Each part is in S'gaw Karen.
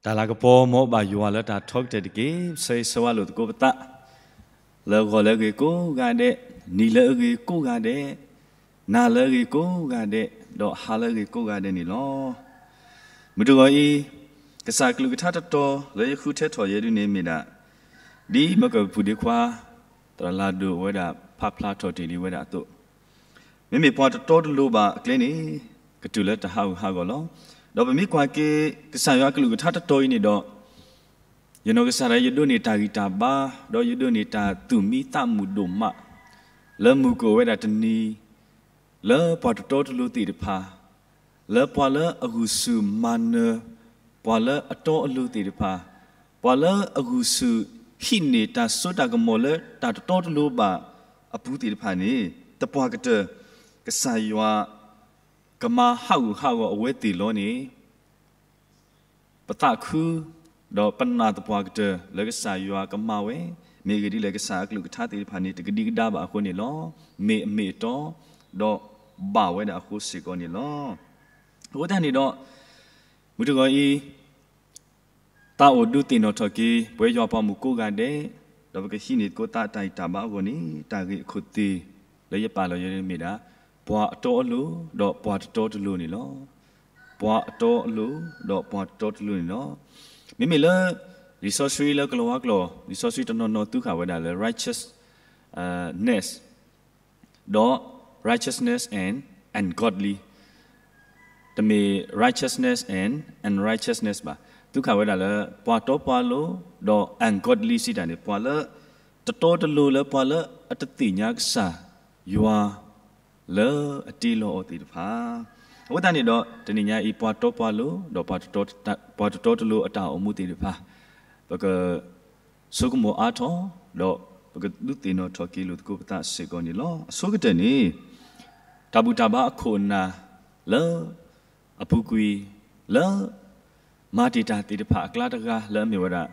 တၢ်လၤကပီၤ မ်အဘၣ်ယွၤလၢတၢ်ထီကတၢၢ်တက့ၢ်. ဆၢဂ့ၤဆၢဝါလိာ်သကိးပသး, လၢဂီၤလၢအဂ့ၤကိးဂၤဒဲး, နံၤလၢအဂ့ၤကိးဂၤဒဲး, နၤလၢအဂ့ၤကိးဂၤဒဲး, ဒီးဟါလၢအဂ့ၤကိးဂၤဒဲးန့ၣ်လီၤ. မုၢ်တဂီၤအံၤ, ကစၢ်အကလုၢ်ကထါတတီၤလၢယဃုထၢထီၣ်ယဲဒုန့ၣ်မ့ၢ်ဒၣ်, ဒ်မၢကၢၢ်ပဖုၣ်ဒ့ခွါ သရၣ်လၤဒိၣ်ဝဲဒၣ် ဖးဖျါထီၣ်တ့ၢ်လံဝဲဒၣ်အသိး, မ့မ့ၢ်ပှၤတတီတလိၤဘၣ်အကျဲန့ၣ် ကတုၤလၢတၢ်ဟးဂူာ်ဟးဂီၤလီၤ. ဒီးပမ့ၢ်ကွၢ်က့ၤ ကစၢ်ယွၤအကလုၢ်ကထါတတီၤအံၤန့ၣ်ဒီး, ယနီၢ်ကစၢ်ဒၣ်ယဒိးန့ၢ်တၢ်ဂံၢ်တၢ်ဘါ, ဒီးယဒိးန့ၢ်တၢ်သူၣ်မံသးမုာ်ဒိၣ်မး, လၢမုၢ်ကအိၣ်ဝဲဒၣ်တနံၤ, လၢပှၤတတီတလိၤသ့ၣ်တဖၣ် လၢပှၤလၢအဂုာ်ဆူၣ်မၤနၢၤ ပှၤလၢအတီအလိၤသ့ၣ်တဖၣ်, ပှၤလၢအဂုာ်ဆူၣ်ဟံးန့ၢ်တၢ်စိတၢ်ကမီၤလၢတၢ်တတီတလိၤဘၣ်အပူၤသ့ၣ်တဖၣ်န့ၣ်, သပှၢ်ကတၢၢ် ကစၢ်ယွၤကမၤဟးဂူာ်ဟးဂီၤအဝဲသ့ၣ်လီၤန့ၣ် ပသးခု, ဒီးပနာ်သပှၢ်ကတၢၢ်လၢကစၢ်ယွၤကမၤဝဲ, မ့ၢ်အဂ့ၢ်ဒ်လဲၣ် ကစၢ်အကလုၢ်ကထါသ့ၣ်တဖၣ်န့ၣ် တကဒံကဒါဘၣ်အဃိန့ၣ်လီၤ. မ့ၢ်အမ့ၢ်အတီ, ဒီးဘၣ်ဝဲဒၣ်အဃိစ့ၢ်ကီးန့ၣ်လီၤ. အဃိသတးန့ၣ်ဒီး, မုၢ်တဂီၤအံၤ, သးအိၣ်ဒုးသ့ၣ်နီၣ်ထီၣ်က့ၤ ပဝဲယွၤပှၤမုၣ်ကိးဂၤဒဲး, ဒီးပကဟံးန့ၢ်သကိးသးတၢ်ဂံၢ်တၢ်ဘါအဂီၢ်န့ၣ် တၢ်ဂ့ၢ်အခိၣ်သ့ၣ်လၢယပာ်လီၤယဲန့ၣ်မ့ၢ်ဒၣ်, ပှၤအတီအလိၤ ဒီးပှၤတတီတလိၤန့ၣ်လီၤ. ပှၤအတီအလိၤ ဒီးပှၤတတီတလိၤန့ၣ်လီၤ. မ့မ့ၢ်လၢ လံာ်စီဆှံလၢကလံးဝါကျိာ် လံာ်စီဆှံတနီၤနီၤသူဃာ်ဝဲဒၣ်လၢ righteous, ness, ဒီး righteousness and ungodly, တမ့ၢ် righteousness and unrighteousness ဘၣ်. သူဃာ်ဝဲဒၣ်လၢ ပှၤတီပှၤလိၤ ဒီး ungodly စံးတၢ်န့ၣ် ပှၤလၢတတီတလိၤလၢပှၤလၢအတသ့ၣ်ညါကစၢ်ယွၤ လၢအတ့လီၤအီၤသ့ၣ်တဖၣ်. အဃိသတးန့ၣ်ဒီး တနံၤညါအံၤ ပှၤတီပှၤလိၤ ဒီး ပှၤတတီတလိၤအတၢ်အိၣ်မူသ့ၣ်တဖၣ် ပက ဆိကမိၣ်အါထီၣ်, ဒီးပကဒုးသ့ၣ်နီၣ်ထီၣ်က့ၤလိာ်သကိးပသးစ့ၢ်ကီးန့ၣ်လီၤ. အဆိကတၢၢ်န့ၣ်, တၢ်ဘူၣ်တၢ်ဘါအခိၣ်အနၢ်လၢ အပူၤကွံာ်လၢ မၤတ့ၢ်တၢ်သ့ၣ်တဖၣ်အကျါတဂၤလၢအမ့ၢ်ဝဲဒၣ်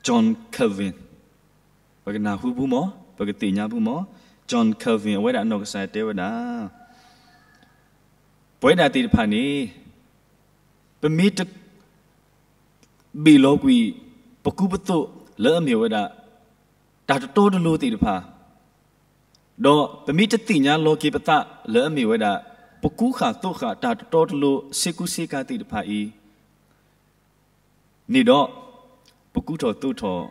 John Calvin, ပကနၢ်ဟူပူၤမး, ပကသ့ၣ်ညါပူၤမး, John Calvin အဝဲဒၣ်အနီၢ်ကစၢ်တဲဝဲဒၣ် ပဝဲဒၣ်သ့ၣ်တဖၣ်န့ၣ် ပမ့ၢ်တ ဘ့ၣ်လီၤကွံာ် ပကူပသိးလၢအမ့ၢ်ဝဲဒၣ် တၢ်တတီတလိၤသ့ၣ်တဖၣ်, ဒီးပမ့ၢ်တသ့ၣ်ညါလီၤက့ၤပသးလၢအမ့ၢ်ဝဲဒၣ် ပကူဃာ်သိးဃာ်တၢ်တတီတလိၤဆ့ကူဆ့ကၤသ့ၣ်တဖၣ်အံၤ န့ၣ်ဒီး ပကူထီၣ်သိးထီၣ်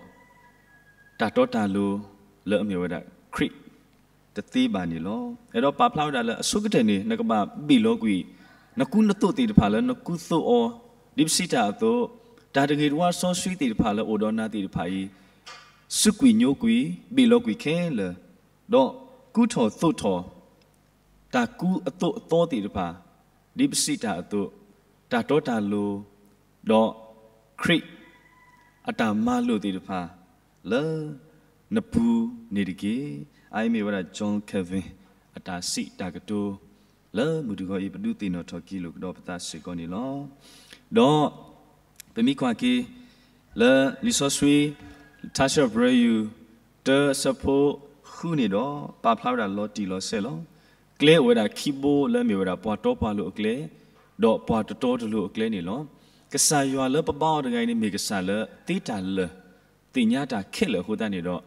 တၢ်တီတၢ်လိၤလၢအမ့ၢ်ဝဲဒၣ်ခရံာ် တသ့ဘၣ်န့ၣ်လီၤ. အဲၣ်ဒိးပာ်ဖျါဝဲဒၣ်လၢအဆိကတၢၢ်န့ၣ် နကဘၣ်ဘ့ၣ်လီၤကွံာ် နကူနသိးသ့ၣ်တဖၣ်လၢနကူသိးအီၤ ဒ်ပစံးတၢ်အသိး, တၢ်တဂ့ၤတဝါစီဆှံသ့ၣ်တဖၣ်လၢအိၣ်ဒီးနၤသ့ၣ်တဖၣ်အံၤ စူးကွံာ်ညိကွံာ် ဘ့ၣ်လီၤကွံာ်ခဲလၢာ်, ဒီးကူထီၣ်သိးထီၣ် တၢ်ကူအသိးအသီသ့ၣ်တဖၣ်, ဒ်ပစံးတၢ်အသိး, တၢ်တီတၢ်လိၤ, ဒီးခရံာ်အတၢ်မၤလိာ်သ့ၣ်တဖၣ် လၢနပူၤန့ၣ်တက့ၢ်. အအံၤမ့ၢ်ဝဲဒၣ် John Calvin အတၢ်စံးတၢ်ကတိၤ လၢမုၢ်တဂီၤအံၤ ပဒုးသ့ၣ်နီၣ်ထီၣ်က့ၤလိာ်ကဒီးပသးစ့ၢ်ကီးန့ၣ်လီၤ. ဒီးပမ့ၢ်ကွၢ်က့ၤ လၢလံာ်စီဆှံ ထါစံးပတြၢၤ တၢ အဆၢဖိဃုန့ၣ်ဒီး ပာ်ဖျါဝဲဒၣ်လီၤတံၢ်လီၤဆဲးလီၤ. ကျဲအိၣ်ဝဲဒၣ်ခံဘိလၢအမ့ၢ်ဝဲဒၣ် ပှၤတီပှၤလိၤအကျဲ, ဒီးပှၤတတီတလိၤအကျဲန့ၣ်လီၤ. ကစၢ်ယွၤလၢပဘါအီၤတဂၤအံၤန့ၣ် မ့ၢ်ကစၢ်လၢသ့တၢ်လၢာ် သ့ၣ်ညါတၢ်ခဲလၢာ်အဃိသတးန့ၣ်ဒီး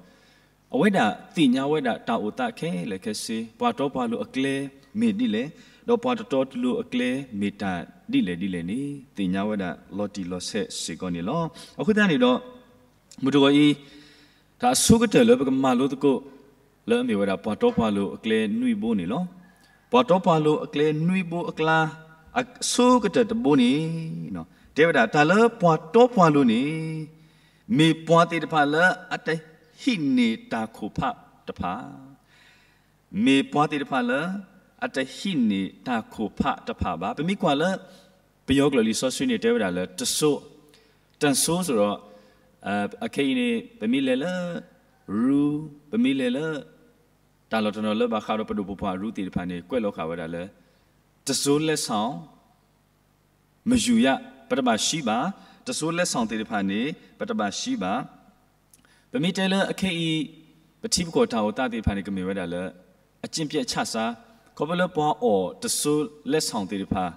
အဝဲဒၣ်သ့ၣ်ညါဝဲဒၣ်တၢ်အိၣ်သးခဲလၢာ်ခဲဆ့, ပှၤတီပှၤလိၤအကျဲမ့ၢ်ဒ်လဲၣ်, ဒီးပှၤတတီတလိၤအကျဲမ့ၢ်တၢ်ဒ်လဲၣ်ဒ်လဲၣ်န့ၣ် သ့ၣ်ညါဝဲဒၣ်လီၤတံၢ်လီၤဆဲးစ့ၢ်ကီးန့ၣ်လီၤ. အဃိသတးန့ၣ်ဒီး မုၢ်တဂီၤအံၤ တၢ်အဆိကတၢၢ်လၢပကမၤလိသကိး လၢအမ့ၢ်ဝဲဒၣ် ပှၤတီပှၤလိၤအကျဲနွံဘိန့ၣ်လီၤ. ပှၤတီပှၤလိၤအကျဲနွံဘိအကျါ အဆိကတၢၢ်တဘိန့ၣ် တဲဝဲဒၣ် တၢ်လၢပှၤတီပှၤလိၤန့ၣ် မ့ၢ်ပှၤသ့ၣ်တဖၣ်လၢအတဟံးန့ၢ်တၢ်ခိၣ်ဖးတဖၣ်, မ့ၢ်ပှၤသ့ၣ်တဖၣ်လၢအတဟံးန့ၢ်တၢ်ခိၣ်ဖးတဖၣ်ဘၣ်. ပမ့ၢ်ကွၢ်လၢ ပယီၤကျိာ်လံာ်စီဆှံန့ၣ် တဲဝဲဒၣ်လၢ တစိ, တစိ ဆိုတော့ အခဲအံၤန့ၣ် ပမ့ၢ်လဲၤလၢ ရူ, ပမ့ၢ်လဲၤလၢ တၢ်လီၢ်တနီၤလၢဘၣ်ဃးဒီးပဒိၣ်ပပှၢ်ရူသ့ၣ်တဖၣ်န့ၣ် ကွဲးလီၤဃာ်ဝဲဒၣ်လၢ တစိလက်ဆောင် မယူရ, ပတဘၣ်ဆှံဘၣ်, တစိလက်ဆောင်သ့ၣ်တဖၣ်န့ၣ် ပတဘၣ်ဆှံဘၣ်. ပမ့ၢ်တဲလၢအခဲအံၤ ပထံပကီၢ်တၢ်အိၣ်သးသ့ၣ်တဖၣ်န့ၣ် ကမ့ၢ်ဝဲဒၣ်လၢ အကျင့်ပျက်ခြစား, ခီဖျိလၢပှၤအီၣ်တစိလက်ဆောင်သ့ၣ်တဖၣ်,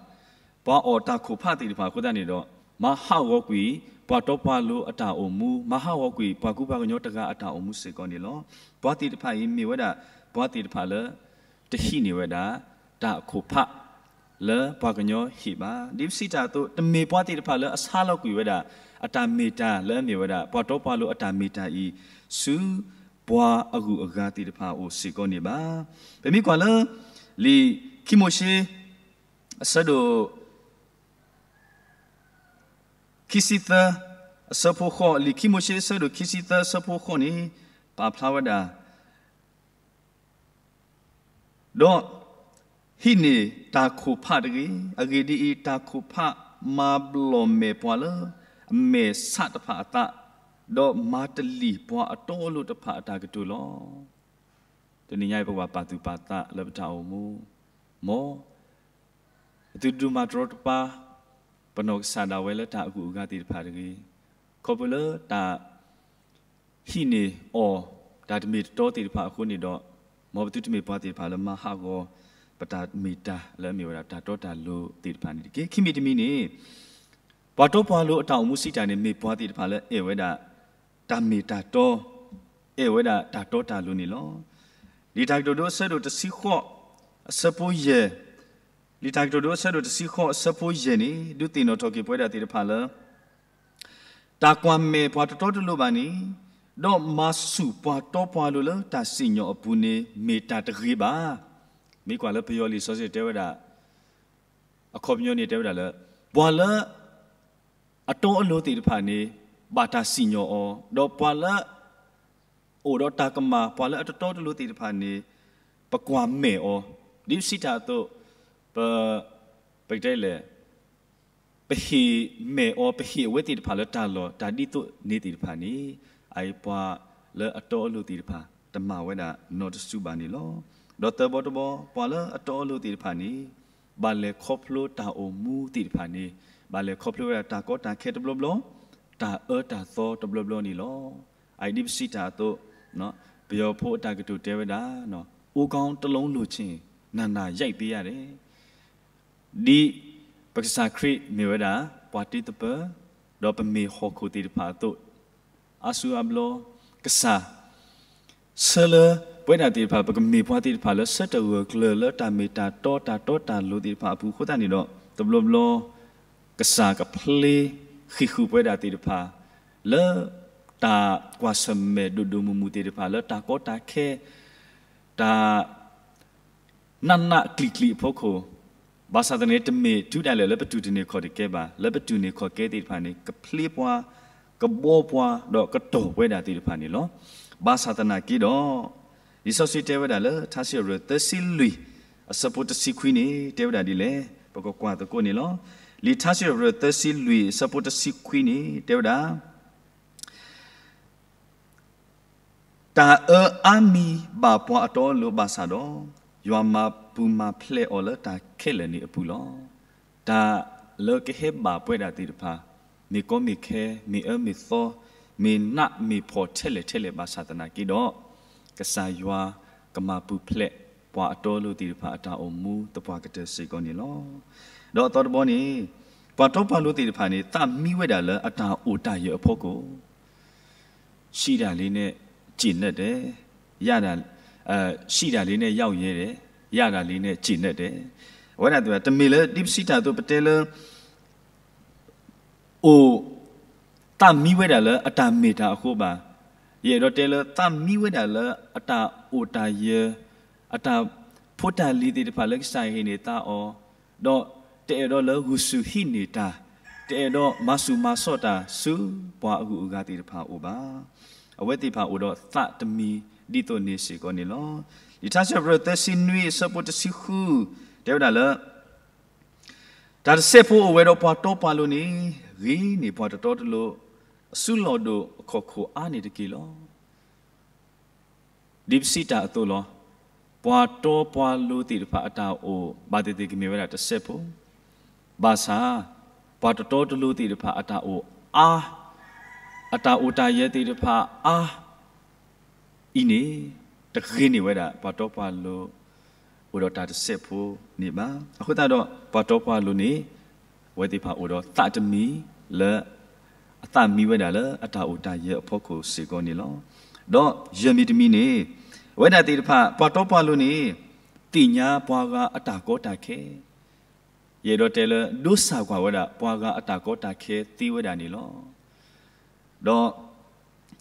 ပှၤအီၣ်တၢ်ခိၣ်ဖးသ့ၣ်တဖၣ်အဃိသတးန့ၣ်ဒီး မၤဟးဂီၤကွံာ် ပှၤတီပှၤလိၤအတၢ်အိၣ်မူ, မၤဟးဂီၤကွံာ် ပှၤကူပှၤကညီတဂၤအတၢ်အိၣ်မူစ့ၢ်ကီးန့ၣ်လီၤ. ပှၤသ့ၣ်တဖၣ်အံၤ မ့ၢ်ဝဲဒၣ် ပှၤသ့ၣ်တဖၣ်လၢ တဟံးန့ၢ်ဝဲဒၣ် တၢ်အခိၣ်ဖး လၢပှၤကညီဟံၣ်ဘၣ်. ဒ်ပစံးတၢ်အသိး တမ့ၢ်ပှၤသ့ၣ်တဖၣ်လၢအဆါလီၤကွံာ်ဝဲဒၣ် အတၢ်မ့ၢ်တၢ်လၢအမ့ၢ်ဝဲဒၣ် ပှၤတီပှၤလိၤအတၢ်မ့ၢ်တၢ်အံၤ ဆူပှၤအဂုၤအဂၤသ့ၣ်တဖၣ်အအိၣ်စ့ၢ်ကီးန့ၣ်ဘၣ်. ပမ့ၢ်ကွၢ်လၢ လံာ်ခံမိၤၡ့ အဆၢဒိၣ် ခံဆံသၢ အဆၢဖိဃိး, လံာ်ခံမိၤၡ့ အဆၢဒိၣ်ခံဆံသၢ အဆၢဖိဃိးန့ၣ် ပာ်ဖျါဝဲဒၣ် ဒီး ဟံးန့ၢ်တၢ်ခိၣ်ဖးတဂ့ၤ. အဂ့ၢ်ဒ်အံၤ, တၢ်ခိၣ်ဖးမၤဘျီၣ်မဲာ်ပှၤလၢအမဲာ်ဆးတဖၣ်အသး, ဒီးမၤတလံၢ်ပှၤအတီအလိၤတဖၣ်အတၢ်ကတိၤလီၤ. တနံၤညါအံၤ ပကဘၣ်ပာ်သူၣ်ပာ်သးလၢပတၢ်အိၣ်မူ, မ် ပသုတဒိၣ်မၤတရီတပါ ပနီၢ်ကစၢ်ဒၣ်ဝဲလၢတၢ်အဂုၤအဂၤသ့ၣ်တဖၣ်တဂ့ၤ. ခီဖျိလၢတၢ် ဟံးန့ၢ်အီၤ တၢ်တမ့ၢ်တတီသ့ၣ်တဖၣ်အဃိန့ၣ်ဒီး, မ်ပသုတမ့ၢ်ပှၤသ့ၣ်တဖၣ်လၢမၤဟးဂီၤ ပတၢ်မ့ၢ်တၢ်လၢအမ့ၢ်ဝဲဒၣ်တၢ်တီတၢ်လိၤသ့ၣ်တဖၣ်န့ၣ်တက့ၢ်. ခံမံၤတမံၤန့ၣ် ပှၤတီပှၤလိၤအတၢ်အိၣ်မူစံးတၢ်န့ၣ် မ့ၢ်ပှၤသ့ၣ်တဖၣ်လၢအဲၣ်ဝဲဒၣ် တၢ်မ့ၢ်တၢ်တီ, အဲၣ်ဝဲဒၣ်တၢ်တီတၢ်လိၤန့ၣ်လီၤ. လံာ်တၢ်ကတိၤဒိအဆၢဒိၣ်တဆံဃိး အဆၢဖိယဲၢ်, လံာ်တၢ်ကတိၤဒိအဆၢဒိၣ်တဆံဃိး အဆၢဖိယဲၢ်န့ၣ် ဒုးသ့ၣ်နီၣ်ထီၣ်က့ၤပဝဲဒၣ်သ့ၣ်တဖၣ်လၢ တၢ်ကွၢ်မဲာ်ပှၤတတီတလိၤဘၣ်န့ၣ်, ဒီးမၤဆူၣ်ပှၤတီပှၤလိၤလၢတၢ်စံၣ်ညီၣ်အပူၤန့ၣ် မ့ၢ်တၢ်တဂ့ၤဘၣ်. မ့ၢ်ကွၢ်လၢပယီၤလံာ်စီဆှံတဲဝဲဒၣ်, အခီပညီန့ၣ်တဲဝဲဒၣ်လၢ ပှၤလၢ အတီအလိၤသ့ၣ်တဖၣ်န့ၣ် ဘၣ်တၢ်စံၣ်ညီၣ်အီၤ, ဒီးပှၤလၢ အိၣ်ဒီးတၢ်ကမၣ် ပှၤလၢအတတီတလိၤသ့ၣ်တဖၣ်န့ၣ် ပကွၢ်မဲာ်အီၤ, ဒ်ပစံးတၢ်အသိး, ပ ပကတဲလဲၣ် ပဟ့ၣ်မဲာ်အီၤ ပဟ့ၣ်အဝဲသ့ၣ်တဖၣ်လၢတၢ်လီၢ် တၢ်ဒ်သိးန့ၣ်သ့ၣ်တဖၣ်န့ၣ်, အအံၤပှၤလၢအတီအလိၤသ့ၣ်တဖၣ် တမၤဝဲဒၣ်နီတစုဘၣ်န့ၣ်လီၤ. ဒီးသၢဘီတဘီ ပှၤလၢအတီအလိၤသ့ၣ်တဖၣ်န့ၣ် ဘၣ်လဲၤခီဖျိတၢ်အိၣ်မူသ့ၣ်တဖၣ်န့ၣ် ဘၣ်လဲၤခီဖျိဝဲဒၣ်တၢ်ကီတၢ်ခဲတဘျီဘျီ, တၢ်အၢတၢ်သီတဘျီဘျီန့ၣ်လီၤ. အအံၤဒ်ပစံးတၢ်အသိး, ပယီၤဖိအတၢ်ကတိၤတဲဝဲဒၣ်, အိမ်ခေါင်းတစ်လုံးလိုချင် နာနာရိုက်ပေးရတယ်. ဒ်ပကစၢ်ခရံာ်မ့ၢ်ဝဲဒၣ် ပှၤတ့သပၢၤ, ဒီးပမ့ၢ်ဟီၣ်ခိၣ်သ့ၣ်တဖၣ်အသိး, အါစုအါဘျီ ကစၢ် ဆၢလၢပဝဲဒၣ်သ့ၣ်တဖၣ် ပကမ့ၢ်ပှၤသ့ၣ်တဖၣ်လၢဆၢထၢၣ်ဂၢၢ်ကျၢၤလၢတၢ်မ့ၢ်တၢ်တီတၢ်တီတၢ်လိၤသ့ၣ်တဖၣ်အပူၤအဃိသတးန့ၣ်ဒီး တဘျီဘျီ ကစၢ်ကဖျ့ဃံးဃုာ်ပဝဲဒၣ်သ့ၣ်တဖၣ် လၢတၢ်ကွၢ်ဆၢၣ်မဲာ်ဒိၣ်ဒိၣ်မုၢ်မုၢ်သ့ၣ်တဖၣ် လၢတၢ်ကီတၢ်ခဲ တၢ် နးနးကျံးကျံးအဖီခိၣ်, ဘၣ်ဆၣ်သနာ်က့ တမ့ၢ်တုၤဒၣ်လဲာ်လၢပတူၢ်တန့ၢ်ခီၣ်တကဲဘၣ်, လၢပတူၢ်န့ၢ်ခီၣ်ကဲသ့ၣ်တဖၣ်န့ၣ် ကဖျ့ပှၤ, ကဘှီပှၤ, ဒီးကတီၢ်ပဝဲဒၣ်သ့ၣ်တဖၣ်န့ၣ်လီၤ. ဘၣ်ဆၣ်သနာ်က့ဒီး, လံာ်စီဆှံတဲဝဲဒၣ်လၢ ထါစံးအရၢၣ်သၢဆံလွံၢ် အဆၢဖိတဆံခွံန့ၣ် တဲဝဲဒၣ်ဒ်လဲၣ်, ပကကွၢ်သကိးန့ၣ်လီၤ. လံာ်ထါစံးအရၢၣ်သၢဆံလွံၢ် အဆၢဖိတဆံခွံန့ၣ် တဲဝဲဒၣ် တၢ်အၢအါမံၤဘၣ်ပှၤအတီအလိၤဘၣ်ဆၣ်ဒီး, ယွၤမၤပူၤမၤဖျဲးအီၤလၢတၢ်ခဲလၢာ်န့ၣ်အပူၤလီၤ. တၢ်လၢကဟဲဘၣ်ပဝဲဒၣ်သ့ၣ်တဖၣ်, မ့ၢ်ကီမ့ၢ်ခဲ, မ့ၢ်အၢမ့ၢ်သီ, မ့ၢ်နးမ့ၢ်ဖှီၣ်ထဲလဲၣ်ထဲလဲၣ်ဘၣ်ဆၣ်သနာ်က့ဒီး, ကစၢ်ယွၤကမၤပူၤဖျဲးပှၤအတီအလိၤသ့ၣ်တဖၣ်အတၢ်အိၣ်မူသပှၢ်ကတၢၢ်စ့ၢ်ကီးန့ၣ်လီၤ. ဒီးအသီတဘီန့ၣ်, ပှၤတီပှၤလိၤသ့ၣ်တဖၣ်န့ၣ် သးမံဝဲဒၣ်လၢအတၢ်အိၣ်တၢ်ယၢၤအဖီခိၣ် ရှိတာလေးနဲ့ ကျေနပ်တယ်, ရတာ, ရှိတာလေးနဲ့ ရောက်ရဲတယ်, ရတာလေးနဲ့ ကျေနပ်တယ်. အဝဲဒၣ်တမ့ၢ်လၢ ဒ်ပစံးတၢ်အသိး ပတဲလၢ အိၣ် သးမံဝဲဒၣ်လၢအတၢ်မ့ၢ်တၢ်အဃိဘၣ်. ယအဲၣ်ဒိးတဲလၢ သးမံဝဲဒၣ်လၢအတၢ်အိၣ်တၢ်ယၢၤ, အတၢ်ဖိတၢ်လံၤသ့ၣ်တဖၣ်လၢကစၢ်ဟ့ၣ်န့ၢ်သးအီၤ, ဒီးတအဲၣ်ဒိးလၢဂုာ်ဆူၣ်ဟံးန့ၢ်တၢ်, တအဲၣ်ဒိးမၤဆူၣ်မၤစိးတၢ်ဆူပှၤအဂုၤအဂၤသ့ၣ်တဖၣ်အအိၣ်ဘၣ်. အဝဲသ့ၣ်တဖၣ်အိၣ်ဒီးသးတမံၤဒ်သိးန့ၣ်စ့ၢ်ကီးန့ၣ်လီၤ. လံာ်ထါစံးပတြၢၤသၢဆံနွံအဆၢဖိတဆံဃု တဲဝဲဒၣ်လၢ တၢ်တစဲးဖိအိၣ်ဝဲဒီးပှၤတီပှၤလိၤန့ၣ် ဂ့ၤန့ၢ်ပှၤတတီတလိၤ အစုလီၢ်ဒိၣ်အခီၣ်ခိၣ်အါန့ၣ်တက့ၢ်လီၤ. ဒ်ပစံးတၢ်အသိးလီၤ. ပှၤတီပှၤလိၤသ့ၣ်တဖၣ်အတၢ်အိၣ် ဘၣ်သ့ၣ်သ့ၣ်ကမ့ၢ်ဝဲဒၣ်တစဲးဖိ, ဘၣ်ဆၣ် ပှၤတတီတလိၤသ့ၣ်တဖၣ်အတၢ်အိၣ်အါ, အတၢ်အိၣ်တၢ်ယၢၤသ့ၣ်တဖၣ်အါ အံၤန့ၣ် တဂ့ၤန့ၢ်ဝဲဒၣ် ပှၤတီပှၤလိၤ အိၣ်ဒီးတၢ်တစဲးဖိန့ၣ်ဘၣ်. အဃိသတးဒီး ပှၤတီပှၤလိၤန့ၣ် အဝဲသ့ၣ်တဖၣ်အိၣ်ဒီးသးတမံၤ လၢအသးမံဝဲဒၣ်လၢအတၢ်အိၣ်တၢ်ယၢၤအဖီခိၣ်စ့ၢ်ကီးန့ၣ်လီၤ. ဒီးယဲၢ်မံၤတမံၤန့ၣ်, အဝဲဒၣ်သ့ၣ်တဖၣ် ပှၤတီပှၤလိၤန့ၣ် သ့ၣ်ညါပှၤဂၤအတၢ်ကီတၢ်ခဲ, ယအဲၣ်ဒိးတဲလၢ ဒိဆၣ်ကွၢ်ဝဲဒၣ် ပှၤဂၤအတၢ်ကီတၢ်ခဲသ့ဝဲဒၣ်န့ၣ်လီၤ.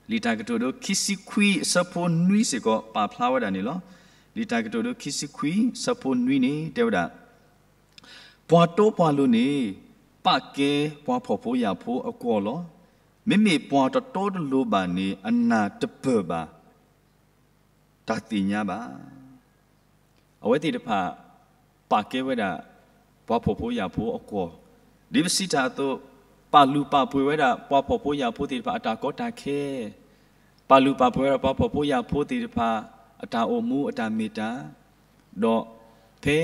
ဒီး လံာ်တၢ်ကတိၤဒိခံဆံခွံအဆၢဖိနွံစ့ၢ်ကီး ပာ်ဖျါဝဲဒၣ်န့ၣ်လီၤ. လံာ်တၢ်ကတိၤဒိခံဆံခွံအဆၢဖိနွံန့ၣ် တဲဝဲဒၣ်, ပှၤတီပှၤလိၤန့ၣ် ပာ်ကဲပှၤဖှီၣ်ဖိယာ်ဖိအကွီၢ်လီၤ. မ့မ့ၢ်ပှၤတတီတလိၤဘၣ်န့ၣ် အနၢ်တပၢၢ်ဘၣ် တၢ်သ့ၣ်ညါဘၣ်. အဝဲသ့ၣ်တဖၣ် ပာ်ကဲဝဲဒၣ် ပှၤဖှီၣ်ဖိယာ်ဖိအကွီၢ်, ဒ်ပစံးတၢ်အသိး, ပာ်လုၢ်ပာ်ပှ့ၤဝဲဒၣ် ပှၤဖှီၣ်ဖိယာ်ဖိသ့ၣ်တဖၣ်အတၢ်ကီတၢ်ခဲ, ပာ်လုၢ်ပာ်ပှ့ၤဝဲဒၣ် ပှၤဖှီၣ်ဖိယာ်ဖိသ့ၣ်တဖၣ် အတၢ်အိၣ်မူအတၢ်မ့ၢ်တၢ်, ဒီးဖဲ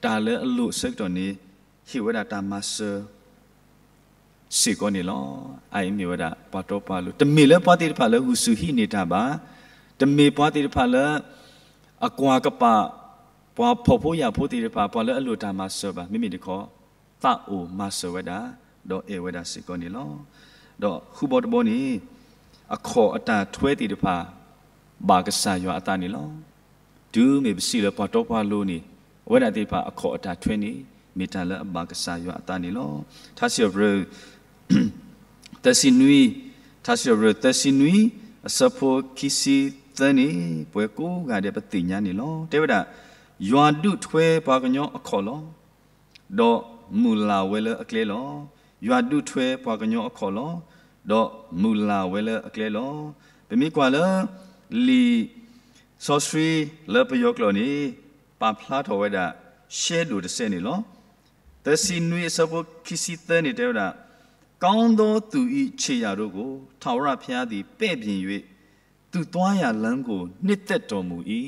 တၢ်လၢအလိၣ်အဆၢကတီၢ်န့ၣ် ဟ့ၣ်ဝဲဒၣ်တၢ်မၤစၢၤ စ့ၢ်ကီးန့ၣ်လီၤ. အအံၤမ့ၢ်ဝဲဒၣ် ပှၤတီပှၤလိၤ, တမ့ၢ်လၢပှၤသ့ၣ်တဖၣ်လၢဂုာ်ဆူၣ်ဟံးန့ၢ်တၢ်ဘၣ်, တမ့ၢ်ပှၤသ့ၣ်တဖၣ်လၢ အကွၢ်ကပာ် ပှၤဖှီၣ်ဖိယာ်ဖိသ့ၣ်တဖၣ် ပှၤလၢအလိၣ်တၢ်မၤစၢၤဘၣ်, မ့မ့ၢ်တခီ သးအိၣ်မၤစၢၤဝဲဒၣ် ဒီးအဲၣ်ဝဲဒၣ်စ့ၢ်ကီးန့ၣ်လီၤ. ဒီးဃုဘီတဘီန့ၣ် အခီၣ်အတၢ်ထွဲသ့ၣ်တဖၣ် ဘၣ်ကစၢ်ယွၤအသးန့ၣ်လီၤ. တုၤမ့ၢ်ပစံးလၢပှၤတီပှၤလိၤန့ၣ် အဝဲဒၣ်သ့ၣ်တဖၣ်အခီၣ်အတၢ်ထွဲန့ၣ် မ့ၢ်တၢ်လၢအဘၣ်ကစၢ်ယွၤအသးန့ၣ်လီၤ. ထါစံးပတြၢၤ သၢဆံနွံ, ထါစံးပတြၢၤ သၢဆံနွံ အဆၢဖိခံဆံသၢန့ၣ် ပဝဲကိးဂၤဒဲးပသ့ၣ်ညါန့ၣ်လီၤ. တဲဝဲဒၣ်, ယွၤဒုးထွဲပှၤကညီအခီၣ်လီၤ. ဒီးမုၢ်လၢ်ဝဲလၢအကျဲလီၤ. ယွၤဒုးထွဲပှၤကညီအခီၣ်လီၤ. ဒီးမုၢ်လၢ်ဝဲလၢအကျဲလီၤ. ပမ့ၢ်ကွၢ်လၢ လံာ်စီဆှံလၢပယီၤကျိာ်န့ၣ် ပာ်ဖျါထီၣ်ဝဲဒၣ် ရှဲဒိၣ်တစဲးန့ၣ်လီၤ. သၢဆံနွံအဆၢဖိခံဆံသၢန့ၣ်တဲဝဲဒၣ်, ကောင်းသောသူ၏ခြေရာတို့ကို ထာဝရဘုရားသည် ပဲ့ပြင်၍ သူသွားရာလမ်းကို နှစ်သက်တော်မူ၏.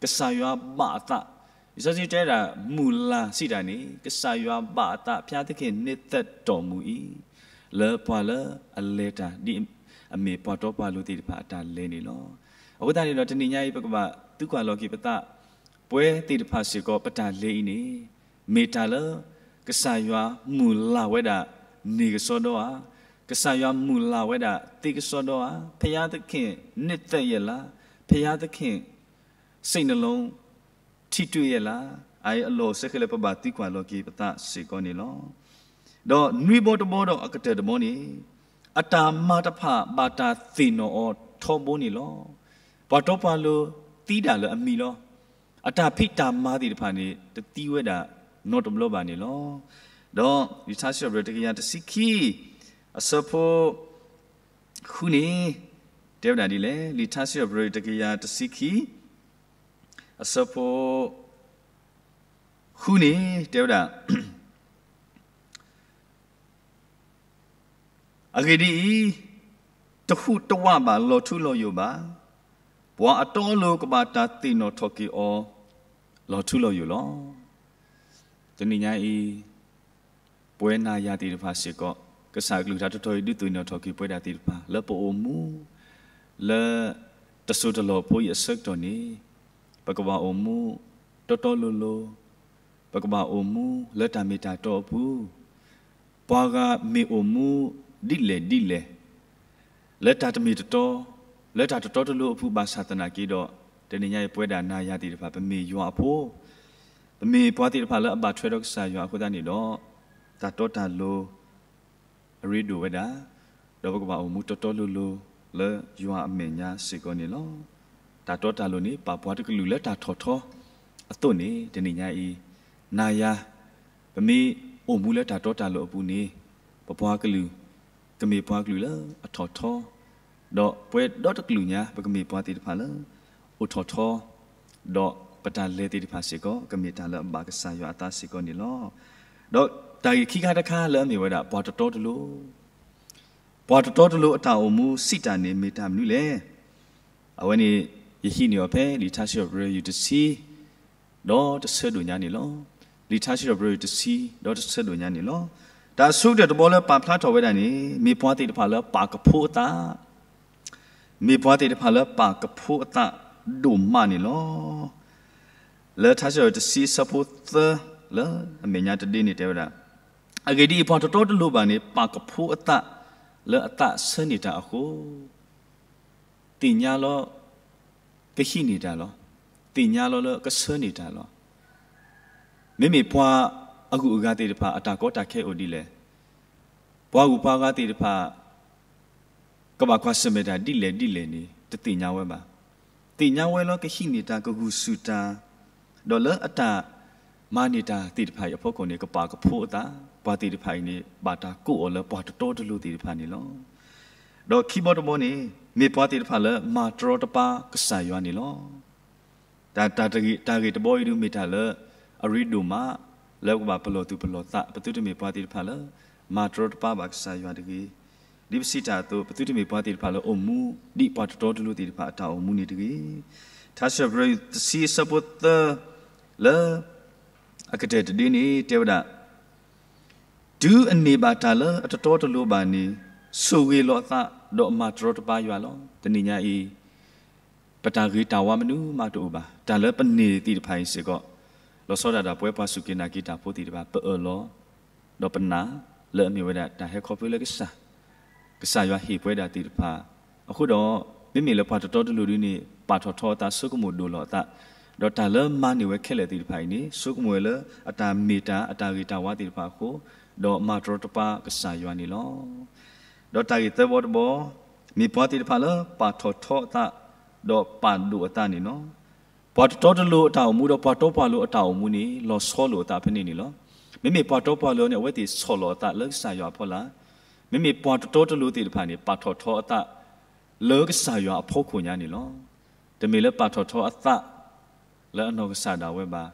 ကစၢ်ယွၤဘၣ်အသး, လံာ်စီဆှံတဲဒၣ် မုၢ်လၢ်စံးတၢ်န့ၣ် ကစၢ်ယွၤဘၣ်အသး ဘုရားသခင်နှစ်သက်တော်မူ အံၤ လၢပှၤလၢအလဲၤတၢ် ဒ်အမ့ၢ်ပှၤတီပှၤလိၤသ့ၣ်တဖၣ်အတၢ်လဲၤန့ၣ်လီၤ. အဃိသတးန့ၣ်ဒီး တနံၤညါအံၤ ပကဘၣ်သုကွၢ်လီၤက့ၤပသး ပဝဲသ့ၣ်တဖၣ်စ့ၢ်ကီး ပတၢ်လဲၤအံၤန့ၣ် မ့ၢ်တၢ်လၢ ကစၢ်ယွၤမုၢ်လၢ်ဝဲဒၣ် န့ၢ်ကစီဒီဧါ, ကစၢ်ယွၤမုၢ်လၢ်ဝဲဒၣ် သ့ကစီဒီဧါ, ဘုရားသခင် နှစ်သက်ရဲ့လား, ဘုရားသခင် စိတ်နှလုံး ထိတွေ့ရဲ့လား, အအံၤအလီၢ်အိၣ်စ့ၢ်ကီးလၢပဘၣ်သံကွၢ်လီၤက့ၤပသးစ့ၢ်ကီးန့ၣ်လီၤ. ဒီးနွံဘီတဘီဒီးအကတၢၢ်တဘီန့ၣ်, အတၢ်မၤတဖၣ်ဘၣ်တၢ်သ့ၣ်နီၣ်အီၤထီဘိန့ၣ်လီၤ. ပှၤတီပှၤလိၤသံဒၣ်လၢအမံၤလီၤ. အတၢ်ဖံးတၢ်မၤသ့ၣ်တဖၣ်န့ၣ် တသံဝဲဒၣ်နီတဘျီဘၣ်န့ၣ်လီၤ. ဒီးလံာ်ထါစံးပတြၢၤတကယၤတဆံခံ အဆၢဖိ ဃုန့ၣ် တဲဝဲဒၣ်ဒ်လဲၣ်, လံာ်ထါစံးပတြၢၤတကယၤတဆံခံ အဆၢဖိ ဃုန့ၣ် တဲဝဲဒၣ်, အဂ့ၢ်ဒ်အံၤ, တဟူးတဝးဘၣ်လီၤထူလီၤယိာ်ဘၣ်. ပှၤအတီအလိၤကဘၣ်တၢ်သ့ၣ်နီၣ်ထီၣ်က့ၤအီၤ လီၤထူလီၤယိာ်လီၤ. တနံၤညါအံၤ ပဝဲနၤယၤသ့ၣ်တဖၣ်စ့ၢ်ကီး ကစၢ်အကလုၢ်ကထါတတီၤအံၤ ဒုးသ့ၣ်နီၣ်ထီၣ်က့ၤပဝဲဒၣ်သ့ၣ်တဖၣ် လၢပအိၣ်မူ လၢတစိၤတလီၢ်ဖိအံၤအဆၢကတီၢ်န့ၣ် ပကဘၣ်အိၣ်မူတီတီလိၤလိၤ, ပကဘၣ်အိၣ်မူလၢတၢ်မ့ၢ်တၢ်တီအပူၤ, ပှၤဂၤမ့ၢ်အိၣ်မူဒ်လဲၣ်ဒ်လဲၣ် လၢတၢ်တမ့ၢ်တတီ, လၢတၢ်တတီတလိၤအပူၤဘၣ်ဆၣ်သနာ်က့ဒီး, တနံၤညါအံၤပဝဲဒၣ်နၤယၤသ့ၣ်တဖၣ် ပမ့ၢ်ယွၤအဖိ, ပမ့ၢ်ပှၤသ့ၣ်တဖၣ်လၢအဘၣ်ထွဲဒီးကစၢ်ယွၤအဃိသတးန့ၣ်ဒီး, တၢ်တီတၢ်လိၤ အရ့ဒိၣ်ဝဲဒၣ်, ဒီးပကဘၣ်အိၣ်မူတီတီလိၤလိၤလၢယွၤအမဲာ်ညါစ့ၢ်ကီးန့ၣ်လီၤ. တၢ်တီတၢ်လိၤန့ၣ် ပာ်ပှၤတကလုာ်လၢတၢ်ထီၣ်ထီအသိးန့ၣ် တနံၤညါအံၤ, နၤယၤ, ပမ့ၢ်အိၣ်မူလၢတၢ်တီတၢ်လိၤအပူၤန့ၣ်, ပပှၤကလုာ် ကမ့ၢ်ပှၤကလုာ်လၢအထီၣ်ထီ, ဒီးပဝဲဒီတကလုာ်ညါ ပကမ့ၢ်ပှၤသ့ၣ်တဖၣ်လၢ အိၣ်ထီၣ်ထီ, ဒီးပတၢ်လဲၤသ့ၣ်တဖၣ်စ့ၢ်ကီး ကမ့ၢ်တၢ်လၢအဘၣ်ကစၢ်ယွၤအသးစ့ၢ်ကီးန့ၣ်လီၤ. ဒီးတၢ်ဂ့ၢ်ခံခါတခါလၢအမ့ၢ်ဝဲဒၣ် ပှၤတတီတလိၤ ပှၤတတီတလိၤအတၢ်အိၣ်မူစံးတၢ်န့ၣ် မ့ၢ်တၢ်မနုၤလဲၣ်. အဝဲန့ၣ် ယဟံးန့ၢ်အီၤဖဲလံာ်ထါစံးပတြၢၤ ယူၢ်တဆံ ဒီးတဆၢဒိၣ်ညါန့ၣ်လီၤ. လံာ်ထါစံးပတြၢၤ ယူၢ်တဆံ ဒီးတဆၢဒိၣ်ညါန့ၣ်လီၤ. တၢ်အဆိကတၢၢ်တဘီလၢပာ်ဖျါထီၣ်ဝဲဒၣ်န့ၣ် မ့ၢ်ပှၤသ့ၣ်တဖၣ်လၢပာ်ကဖိအသး မ့ၢ်ပှၤသ့ၣ်တဖၣ်လၢပာ်ကဖိအသးဒိၣ်မးန့ၣ်လီၤ. လၢထါစံးပတြၢၤ ယူၢ်တဆံ အဆၢဖိသၢ လၢအမဲာ်ညါတဒ့န့ၣ်တဲဝဲဒၣ်, အဂ့ၢ်ဒ်အံၤ, ပှၤတတီတလိၤဘၣ်န့ၣ် ပာ်ကဖိအသးလၢအသးဆၢန့ၢ်တၢ်အဃိ, သ့ၣ်ညါလီၤ ကဟံးန့ၢ်တၢ်လီၤ. သ့ၣ်ညါလီၤလၢကဆၢန့ၢ်တၢ်လီၤ. မ့မ့ၢ်ပှၤအဂုၤအဂၤသ့ၣ်တဖၣ် အတၢ်ကီတၢ်ခဲအိၣ်ဒ်လဲၣ်, ပှၤဂုၤပှၤဂၤသ့ၣ်တဖၣ် ကဘၣ်ကွၢ်ဆၢၣ်မဲာ်တၢ်ဒ်လဲၣ်ဒ်လဲၣ်န့ၣ် တသ့ၣ်ညါဝဲဘၣ်. သ့ၣ်ညါဝဲလီၤ ကဟံးန့ၢ်တၢ် ကဂုာ်ဆူၣ်တၢ်, ဒီးလၢအတၢ်မၤန့ၢ်တၢ်သ့ၣ်တဖၣ်အံၤအဖီခိၣ်န့ၣ် ကပာ်ကဖိအသး, ပှၤသ့ၣ်တဖၣ်အံၤန့ၣ် ဘၣ်တၢ်ကိးအီၤလၢပှၤတတီတလိၤသ့ၣ်တဖၣ်န့ၣ်လီၤ. ဒီးခံဘီတဘီန့ၣ် မ့ၢ်ပှၤသ့ၣ်တဖၣ်လၢမၤတရီတပါကစၢ်ယွၤန့ၣ်လီၤ. တၢ်ဂ့ၢ်တဘီအံၤဒုးမ့ၢ်တၢ်လၢအရ့ဒိၣ်မး, လၢပကဘၣ်ပလီၢ်သူၣ်ပလီၢ်သး, ပသုတမ့ၢ်ပှၤသ့ၣ်တဖၣ်လၢ မၤတရီတပါဘၣ်ကစၢ်ယွၤတဂ့ၤ. ဒ်ပစံးတၢ်အသိး, ပသုတမ့ၢ်ပှၤသ့ၣ်တဖၣ်လၢအိၣ်မူ ဒ်ပှၤတတီတလိၤသ့ၣ်တဖၣ်အတၢ်အိၣ်မူန့ၣ်တဂ့ၤ. ထါစံးပတြၢၤတဆံအဆၢဖိသၢ လၢအကတၢၢ်တဒ့န့ၣ် တဲဝဲဒၣ်, တုၤအန့ၢ်ဘၣ်တၢ်လၢအတတီတလိၤဘၣ်န့ၣ်, ဆိၣ်ဂ့ၤလီၤအသး, ဒီးမၤတရီတပါယွၤလီၤ. တနံၤညါအံၤ ပတၢ်ဂ့ၤတၢ်ဝါမနုၤမးတအိၣ်ဘၣ်. တၢ်လၢပန့ၢ်သ့ၣ်တဖၣ်အံၤစ့ၢ်ကီး, လီၤဆီဒၣ်တၢ်ပဝဲပှၤစူၢ်က့ၤနာ်က့ၤတၢ်ဖိသ့ၣ်တဖၣ် ပအၢၣ်လီၤ, ဒီးပနာ်လၢအမ့ၢ်ဝဲဒၣ်တၢ်ဟဲခီဖျိလၢကစၢ်, ကစၢ်ယွၤဟ့ၣ်ပဝဲဒၣ်သ့ၣ်တဖၣ်အဃိဒီး, မ့မ့ၢ်လၢပှၤတတီတလိၤဒုန့ၣ် ပာ်ထီၣ်ထီအသး ဆိကမိၣ်ဒိၣ်လီၤအသး, ဒီးတၢ်လၢမၤန့ၢ်ဝဲခဲလၢာ်သ့ၣ်တဖၣ်အံၤန့ၣ် ဆိကမိၣ်ဝဲလၢအတၢ်မ့ၢ်တၢ် အတၢ်ဂ့ၤတၢ်ဝါသ့ၣ်တဖၣ်အဃိ, ဒီးမၤတရီတပါကစၢ်ယွၤန့ၣ်လီၤ. ဒီးတၢ်ဂ့ၢ်သၢဘီတဘီ, မ့ၢ်ပှၤသ့ၣ်တဖၣ်လၢပာ်ထီၣ်ထီအသး, ဒီးပာ်ဒိၣ်အသးန့ၣ်လီၤ. ပှၤတတီတလိၤအတၢ်အိၣ်မူဒီးပှၤတီပှၤလိၤအတၢ်အိၣ်မူန့ၣ် လီၤဆီလိာ်အသးဖဲန့ၣ်န့ၣ်လီၤ. မ့မ့ၢ်ပှၤတီပှၤလိၤန့ၣ် အဝဲသ့ၣ်ဆီၣ်လီၤအသးလၢကစၢ်ယွၤအဖီလာ်, မ့မ့ၢ်ပှၤတတီတလိၤသ့ၣ်တဖၣ်န့ၣ် ပာ်ထီၣ်ထီအသး လၢကစၢ်ယွၤအဖီခိၣ်ညါန့ၣ်လီၤ. တမ့ၢ်လၢပာ်ထီၣ်ထီအသး လၢအနီၢ်ကစၢ်ဒၣ်ဝဲဘၣ်,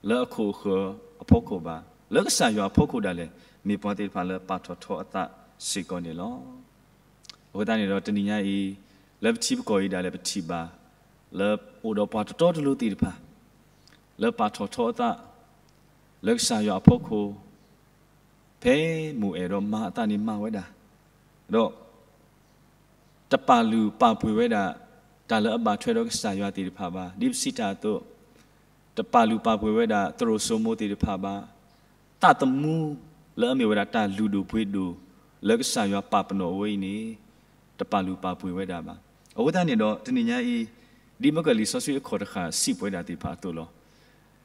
လၢအခိၣ်အဃၢၤအဖီခိၣ်ဘၣ်, လၢကစၢ်ယွၤအဖီခိၣ်ဒၣ်လဲာ် မ့ၢ်ပှၤသ့ၣ်တဖၣ်လၢပာ်ထီၣ်ထီအသးစ့ၢ်ကီးန့ၣ်လီၤ. အဃိသတးန့ၣ်ဒီး တနံၤညါအံၤ လၢပထံပကီၢ်အံၤဒၣ်လဲာ် ပထံၣ်ဘၣ် လၢအိၣ်ဒီးပှၤတတီတလိၤသ့ၣ်တဖၣ် လၢပာ်ထီၣ်ထီအသး လၢကစၢ်ယွၤအဖီခိၣ်, ဖဲမိၣ်အဲၣ်ဒီးမၤအသးန့ၣ်မၤဝဲဒၣ်, ဒီး တပာ်လုၢ်ပာ်ပှ့ၤဝဲဒၣ် တၢ်လၢအဘၣ်ထွဲဒီးကစၢ်ယွၤသ့ၣ်တဖၣ်ဘၣ်. ဒ်ပစံးတၢ်အသိး, တပာ်လုၢ်ပာ်ပှ့ၤဝဲဒၣ် သရိာ်စိမိၤသ့ၣ်တဖၣ်ဘၣ်. သးသမူလၢအမ့ၢ်ဝဲဒၣ်တၢ်လုၢ်ဒိၣ်ပှ့ၤဒိၣ် လၢကစၢ်ယွၤပာ်ပနီၣ်အဝဲအံၤန့ၣ် တပာ်လုၢ်ပာ်ပှ့ၤဝဲဒၣ်ဘၣ်. အဃိသတးန့ၣ်ဒီး တနံၤညါအံၤ ဒ်မုၢ်ကလံၤစီဆှံအခီၣ်တဃၣ်စံးပဝဲဒၣ်သ့ၣ်တဖၣ်အသိးလီၤ.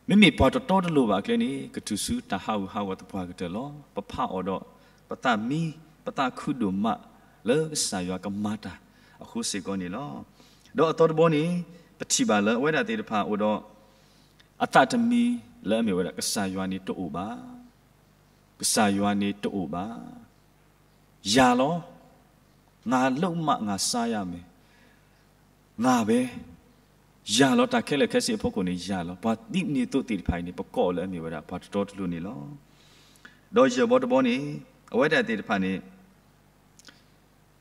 မ့မ့ၢ်ပှၤတတီတလိၤဘၣ်အကျဲန့ၣ် ကတုၤဆူတၢ်ဟးဂူာ်ဟးဂီၤသပှၢ်ကတၢၢ်လီၤ. ပဖးအီၤဒီး ပသးမံ, ပသးခုဒိၣ်မး လၢကစၢ်ယွၤကမၤတၢ်အဃိစ့ၢ်ကီးန့ၣ်လီၤ. ဒီးအသီတဘီန့ၣ် ပထံၣ်ဘၣ်လၢအဝဲဒၣ်သ့ၣ်တဖၣ်အိၣ်ဒီး အသးတမံၤလၢအမ့ၢ်ဝဲဒၣ် ကစၢ်ယွၤန့ၣ်တအိၣ်ဘၣ်. ကစၢ်ယွၤန့ၣ်တအိၣ်ဘၣ်. ယၤလီၤ, ငါလုပ်မှ ငါစားရမယ်, ငါပဲ, ယၤလီၤ တၢ်ခဲလၢာ်ခဲဆ့အဖီခိၣ်န့ၣ် ယၤလီၤ. ပှၤဒ်န့ၣ်အသိးသ့ၣ်တဖၣ်အံၤန့ၣ် ပကိးအီၤလၢအမ့ၢ်ဝဲဒၣ် ပှၤတတီတလိၤန့ၣ်လီၤ. ဒီးယဲၢ်ဘီတဘီန့ၣ် အဝဲဒၣ်သ့ၣ်တဖၣ်န့ၣ်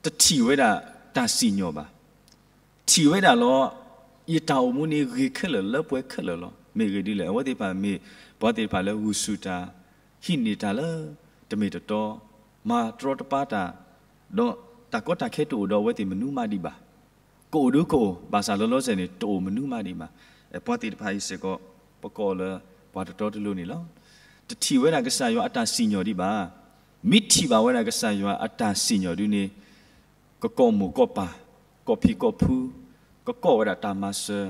တထံၣ်ဝဲဒၣ်တၢ်စံၣ်ညီၣ်ဘၣ်. ထံၣ်ဝဲဒၣ်လီၤ, ယတၢ်အိၣ်မူန့ၣ်ဂ့ၤခဲလၢာ်လၢပှဲၤခဲလၢာ်လီၤ. မ့ၢ်ဂ့ၢ်ဒ်လဲၣ်, အဝဲသ့ၣ်တဖၣ်မ့ၢ်ပှၤသ့ၣ်တဖၣ်လၢဂုာ်ဆူၣ်တၢ်, ဟံးန့ၢ်တၢ်လၢ တမ့ၢ်တတီ, မၤတရီတပါတၢ်, ဒီးတၢ်ကီတၢ်ခဲတအိၣ်ဒီးအဝဲသ့ၣ်မနုၤမးဒံးဘၣ်. ကအိၣ်ဒုကအိၣ်, ဘၣ်ဆၣ်လီၤလီၤဆဲးန့ၣ် တအိၣ်မနုၤမးဒံးဘၣ်. ပှၤသ့ၣ်တဖၣ်အံၤစ့ၢ်ကီး ပကိးလၢ ပှၤတတီတလိၤန့ၣ်လီၤ. တထံၣ်ဝဲဒၣ်ကစၢ်ယွၤအတၢ်စံၣ်ညီၣ်ဒံးဘၣ်. မ့ၢ်ထံၣ်ဘၣ်ဝဲဒၣ်ကစၢ်ယွၤအတၢ်စံၣ်ညီၣ်ဒုန့ၣ် ကကိးမိၢ်ကိးပၢ်, ကိးဖံကိးဖု, ကကိးဝဲဒၣ်တၢ်မၤစၢၤ,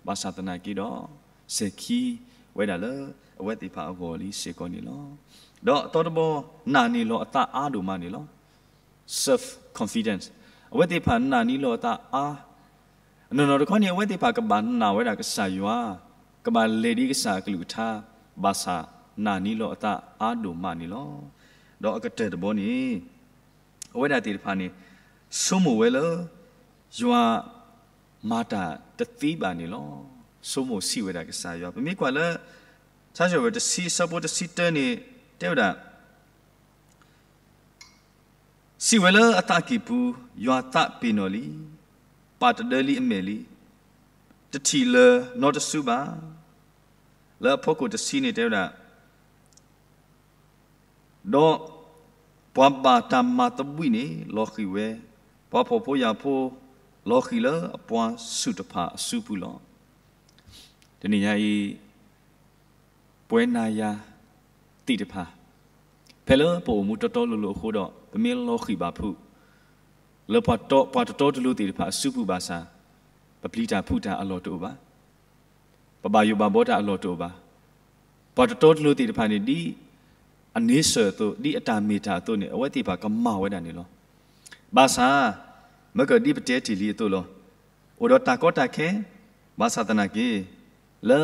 ဘၣ်ဆၣ်သနာ်က့ဒီး စဲၤခံဝဲဒၣ်လၢအဝဲသ့ၣ်တဖၣ်အဂီၢ်လံစ့ၢ်ကီးန့ၣ်လီၤ. ဒီးအသီတဘီ နာ်န့ၢ်လီၤအသးအါဒိၣ်မးန့ၣ်လီၤ. Self confidence, အဝဲသ့ၣ်တဖၣ်နာ်န့ၢ်လီၤအသးအါ, နီၢ်နီၢ်တခီန့ၣ် အဝဲသ့ၣ်တဖၣ်ကဘၣ်နာ်ဝဲဒၣ်ကစၢ်ယွၤ, ကဘၣ်လဲၤဒ်ကစၢ်အကလုၢ်ကထါ, ဘၣ်ဆၣ်နာ်န့ၢ်လီၤအသးအါဒိၣ်မးန့ၣ်လီၤ. ဒီးအကတၢၢ်တဘီန့ၣ် အဝဲဒၣ်သ့ၣ်တဖၣ်န့ၣ် ဆိကမိၣ်ဝဲလၢ ယွၤမၤတၢ်တသ့ဘၣ်န့ၣ်လီၤ. ဆိကမိၣ်ဆံးဝဲဒၣ်ကစၢ်ယွၤ. ပမ့ၢ်ကွၢ်လၢ ထါစံးပတြၢၤတဆံအဆၢဖိတဆံတၢန့ၣ် တဲဝဲဒၣ်, စံးဝဲလၢအသးကံၢ်ပူၤ, ယွၤသးပ့ၤနီၣ်လံ, ပာ်တဒၢလံအမဲာ်လံ, တထံၣ်လၢၤနီတစုဘၣ်. လၢအဖီခိၣ်တဆံန့ၣ်တဲဝဲဒၣ်, ဒီးပှၤဘၣ်တၢ်မၤသဘှံးန့ၣ် လီၤဃံၤဝဲ, ပှၤဖှီၣ်ဖိယာ်ဖိ လီၤဃံၤလၢအပှၤဆူၣ်တဖၣ်အစုပူၤလီၤ. တနံၤညါအံၤ ပဝဲနၤယၤသ့ၣ်တဖၣ် ဖဲလၢပအိၣ်မူတီတီလိၤလိၤအဃိဒီး ပမ့ၢ်လီၤဃံၣ်ဘၣ်ဖုး လၢပှၤတီတီလိၤလိၤသ့ၣ်တဖၣ်အစုပူၤဘၣ်ဆၣ် ပပျံၤတၢ်ဖုးတၢ်အလီၢ်တအိၣ်ဘၣ်. ပဘၣ်ယိၣ်ဘၣ်ဘီတၢ်အလီၢ်တအိၣ်ဘၣ်. ပှၤတီတီလိၤလိၤသ့ၣ်တဖၣ်န့ၣ် ဒ်အန့ဆၢၣ်အသိး ဒ်အတၢ်မ့ၢ်တၢ်အသိးန့ၣ် အဝဲသ့ၣ်တဖၣ်ကမၤဝဲဒၣ်န့ၣ်လီၤ. ဘၣ်ဆၣ် မ့ၢ်ကဒ်ပတဲတ့ၢ်လံအသိးလီၤ. အိၣ်ဒီးတၢ်ကီတၢ်ခဲ, ဘၣ်ဆၣ်သနာ်က့ လၢ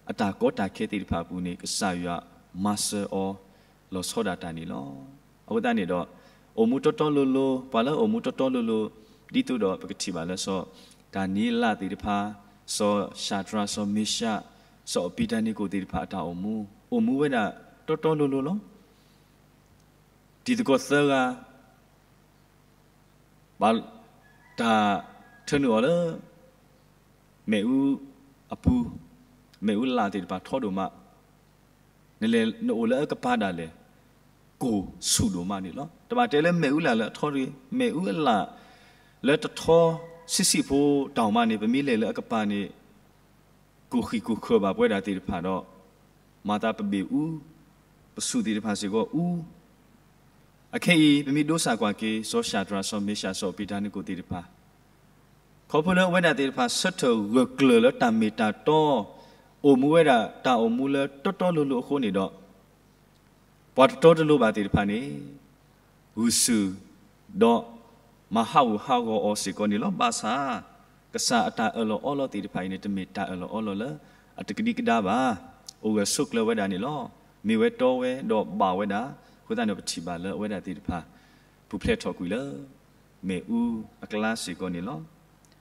အတၢ်ကီတၢ်ခဲသ့ၣ်တဖၣ်အပူၤန့ၣ် ကစၢ်ယွၤမၤစၢၤအီၤ လီၤဆီဒၣ်တၢ်န့ၣ်လီၤ. အဃိသတးန့ၣ်ဒီး အိၣ်မူတီတီလိၤလိၤ, ပှၤလၢအိၣ်မူတီတီလိၤလိၤ ဒ်သိးဒီးပကထံၣ်ဘၣ်လၢစီၤဒၤနံးယ့လးသ့ၣ်တဖၣ်, စီၤၡၤဒြး, စီၤမ့ၡး, စီၤအဘ့းနကိၤသ့ၣ်တဖၣ်အတၢ်အိၣ်မူ, အိၣ်မူဝဲဒၣ်တီတီလိၤလိၤလီၤ. တံၤသကိးသၢဂၤ ဘၣ်တၢ်ထၢနုာ်အီၤလၢ မ့ၣ်အူအပူၤ, မ့ၣ်အူလၣ်သ့ၣ်တဖၣ်ထီဒိၣ်မး, နလဲၤနအိၣ်လၢအကပၤဒၣ်လဲာ် ကိၢ်ဆူၣ်ဒိၣ်မးန့ၣ်လီၤ. တဘၣ်တဲလၢမ့ၣ်အူလၣ်လၢအထီတဂ့ၤ, မ့ၣ်အူအလၣ်လၢတထီဆံးဆံးဖိတၢ်မးန့ၣ် ပမ့ၢ်လဲၤလၢအကပၤန့ၣ် ကိၢ်ဃံၣ်ကိၢ်ခၢၣ်ဘၣ်ပဝဲဒၣ်သ့ၣ်တဖၣ်ဒီး မၤသးပဘ့ၣ်အူ, ပဆူၣ်သ့ၣ်တဖၣ်စ့ၢ်ကီးအူ. အခဲအံၤ ပမ့ၢ်ဒိစၢ်ကွၢ်က့ၤ စီၤၡၤဒြး, စီၤမ့ၡး, စီၤအဘ့းနကိၤသ့ၣ်တဖၣ်, ခီဖျိလၢအဝဲဒၣ်သ့ၣ်တဖၣ် ဆၢထၢၣ်ဂၢၢ်ကျၢၤလၢတၢ်မ့ၢ်တၢ်တီ, အိၣ်မူဝဲဒၣ်တၢ်အိၣ်မူလၢတီတီလိၤလိၤအဃိန့ၣ်ဒီး ပှၤတတီတလိၤဘၣ်သ့ၣ်တဖၣ်န့ၣ် ဂုာ်ဆူၣ်ဒီးမၤဟးဂူာ်ဟးဂီၤအီၤစ့ၢ်ကီးန့ၣ်လီၤ. ဘၣ်ဆၣ် ကစၢ်အတၢ်အၢၣ်လီၤအီလီၤသ့ၣ်တဖၣ်အံၤန့ၣ် တမ့ၢ်တၢ်အၢၣ်လီၤအီလီၤလၢအတကဒံကဒါဘၣ်. အိၣ်ဂၢၢ်ဆိးကျၢၤဝဲဒၣ်န့ၣ်လီၤ. မ့ၢ်ဝဲတီဝဲဒီးဘၣ်ဝဲဒၣ်. အဃိသတးန့ၣ် ပထံၣ်ဘၣ်လၢအဝဲဒၣ်သ့ၣ်တဖၣ် ပူၤဖျဲးထီၣ်ကွံာ်လၢ မ့ၣ်အူအကျါစ့ၢ်ကီးန့ၣ်လီၤ.